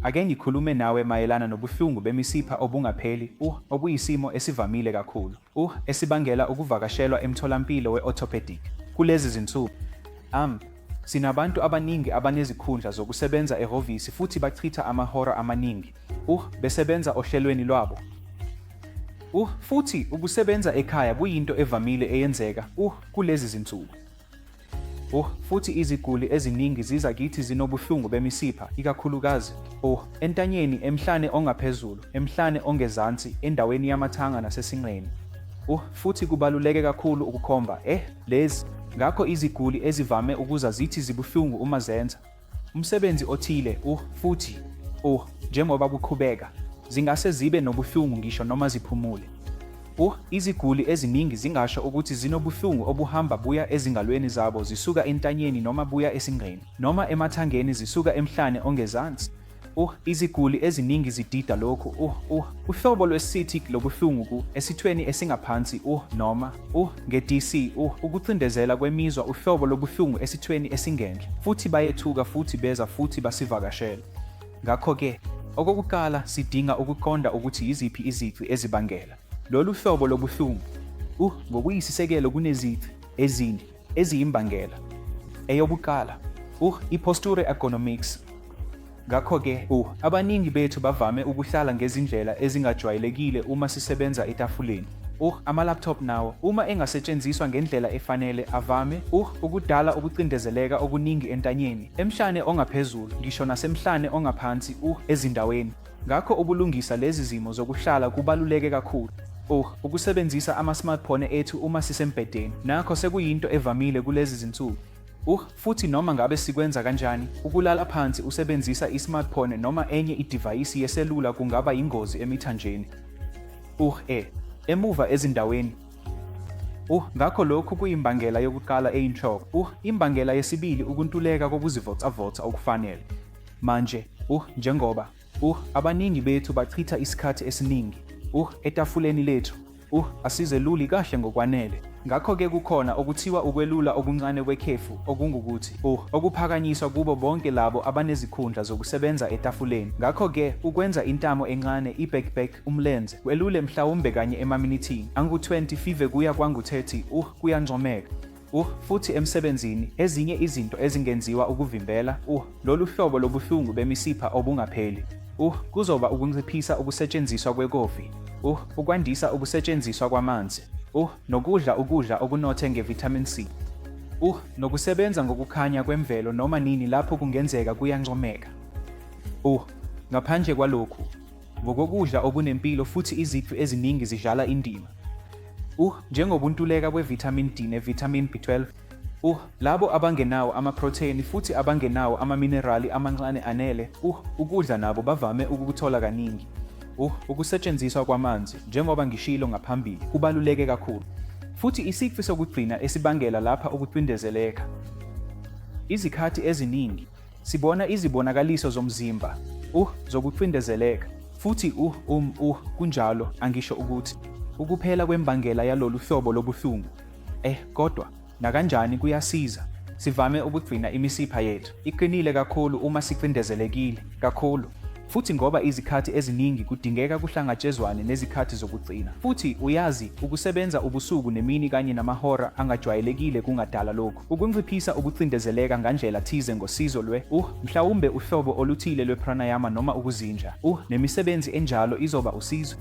Ake ngikhulume nawe mayelana nobuhlungu bemisipha obungapheli, okuyisimo esivamile kakhulu, esibangela ukuvakashelwa emtholampilo we-orthopedic kulezi zinsuku. Sinabantu abaningi abanezikhundla zokusebenza ehhovisi futhi bachitha amahora amaningi, besebenza ohlelweni lwabo. Futhi ukusebenza ekhaya kuyinto evamile eyenzeka, kulezi zinsuku. Futhi iziguli eziningi ziza kithi zinobuhlungu bemisipha, ikakhulukazi, entanyeni, emhlane ongaphezulu, emhlane ongezansi, endaweni yamathanga nasesinqeni. Futhi kubaluleke kakhulu ukukhomba, lezi. Ngakho iziguli ezivame ukuza zithi zibuhlungu uma zenza umsebenzi othile, futhi, njengoba kuqhubeka, zingase zibe nobuhlungu ngisho noma ziphumule. Iziguli eziningi zingasho ukuthi zinobuhlungu obuhamba buya ezingalweni zabo zisuka entanyeni noma buya esinqeni, noma emathangeni zisuka emhlane ongezansi. Iziguli eziningi zidida lokhu, uhlobo lwe-sciatic lobuhlungu ku, esithweni esingaphansi, noma, nge-DC, ukucindezela kwemizwa uhlobo lobuhlungu esithweni esingenhla, futhi bayethuka futhi beza futhi basivakashele. Ngakho-ke, okokuqala sidinga ukuqonda ukuthi yiziphi izici ezibangela lolu hlobo lobuhlungu. Ngokuyisisekelo kunezici ezine eziyimbangela. Eyokuqala, i-posture ergonomics. Ngakho-ke, abaningi bethu bavame ukuhlala ngezindlela ezingajwayelekile uma sisebenza etafuleni. Ama-laptop nawo, uma engasetshenziswa ngendlela efanele, avame, ukudala ukucindezeleka okuningi entanyeni, emhlane ongaphezulu, ngisho nasemhlane ongaphansi, ezindaweni. Ngakho ukulungisa lezi zimo zokuhlala kubaluleke kakhulu. Ukusebenzisa ama-smartphone ethu uma sisembhedeni nakho sekuyinto evamile kulezi zinsuku. Futhi noma ngabe sikwenza kanjani, ukulala phansi usebenzisa i-smartphone noma enye idivayisi yeselula kungaba yingozi emithanjeni. Emuva ezindaweni. Ngakho lokhu kuyimbangela yokuqala eyinhloko. Imbangela yesibili ukuntuleka kokuzivocavoca okufanele. Manje, njengoba, abaningi bethu bachitha isikhathi esiningi, etafuleni lethu, asizeluli kahle ngokwanele. Ngakho-ke kukhona okuthiwa ukwelula okuncane kwekhefu, okungukuthi, okuphakanyiswa kubo bonke labo abanezikhundla zokusebenza etafuleni. Ngakho-ke, ukwenza intamo encane, i-back-back, umlenze, welule mhlawumbe kanye emaminithini angu-25 kuya kwangu-30, kuyancomeka. Futhi emsebenzini, ezinye izinto ezingenziwa ukuvimbela, lolu hlobo lobuhlungu bemisipha obungapheli, kuzoba ukunciphisa ukusetshenziswa kwekofi, ukwandisa ukusetshenziswa kwamanzi, nokudla ukudla okunothe nge-vitamin C. Nokusebenza ngokukhanya kwemvelo noma nini lapho kungenzeka kuyancomeka. Ngaphandle kwalokhu, ngokokudla okunempilo futhi izici eziningi zidlala indima. Njengokuntuleka kwe-vitamin D ne-vitamin B12. Labo abangenawo amaprotheni futhi abangenawo amaminerali amancane anele, ukudla nabo bavame ukukuthola kaningi. Ukusetshenziswa kwamanzi, njengoba ngishilo ngaphambili, kubaluleke kakhulu. Futhi isici sokugcina esibangela lapha ukucindezeleka. Izikhathi eziningi, Sibona izibonakaliso zomzimba, zokucindezeleka. Futhi kunjalo, angisho ukuthi ukuphela kwembangela yalolu hlobo lobuhlungu. Kodwa, nakanjani kuyasiza. Sivame ukugcina imisipha yethu iqinile kakhulu uma sicindezelekile kakhulu. Futhi ngoba izikhathi eziningi kudingeka kuhlangatshezwane nezikhathi zokugcina. Futhi, uyazi, ukusebenza ubusuku nemini kanye namahora angajwayelekile kungadala lokhu. Ukunciphisa ukucindezeleka ngandlela thize ngosizo lwe, mhlawumbe uhlobo oluthile lwe-pranayama noma ukuzindla, nemisebenzi enjalo izoba usizo.